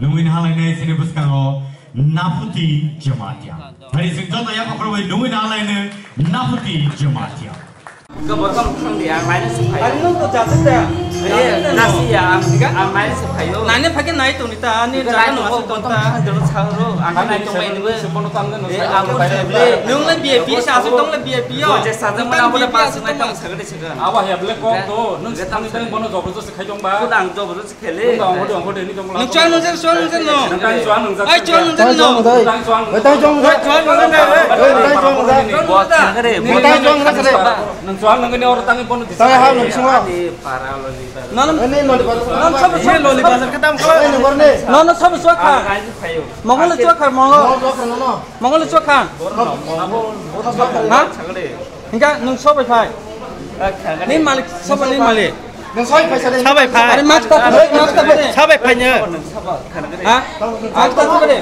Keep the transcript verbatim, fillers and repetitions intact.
Nungwi nahalainai chini bwskango Naphuti Jamatia. Hari chwng joto yakokrok bai nungwi nahalaino Naphuti Jamatia. Gobo tong thang di, ang laino se phaio. Ari nung to jati ta. Eh, nasi ya, ang, ang laino se phaio. Nani phake nai tong ta, ani jaga no asuk tong ta. Ang nai tong mai ni bo. Eh, ang ko se ble. Nung le B I P sa asuk tong le B I P yo. Bo je sa jang mana bo le pas nai tong sagade se. Abo ya ble kok to, nung thang thang bono jobo jobo se khai tong ba. Ko dang jobo jobo se khele. Nung dong, nung dong, nung dong. Nung chuan nung jar, chuan nung jar no. Nung tang chuan nung jar. Ai chuan nung jar no. Nung tang chuan nung jar. Nung tang chuan nung jar. Chuan nung jar. Nung tang chuan nung jar. Bo thang re, bo thang re. Nung chuan nung jar. Nung chuan nung ni or tang bono. Tang ha nung sung ha. Di para lo ni para. Nono, nono sabo sabo kha. Nono sabo sabo kha. Mongol sabo kha, mongol. Mongol sabo kha. Ha? Hingka nung sobai phai. Ni malik sobai ni malik. Nung sobai phai sari. Sabai phai. Ari master, master. Sabai phai nyo. Ha? Master sobai.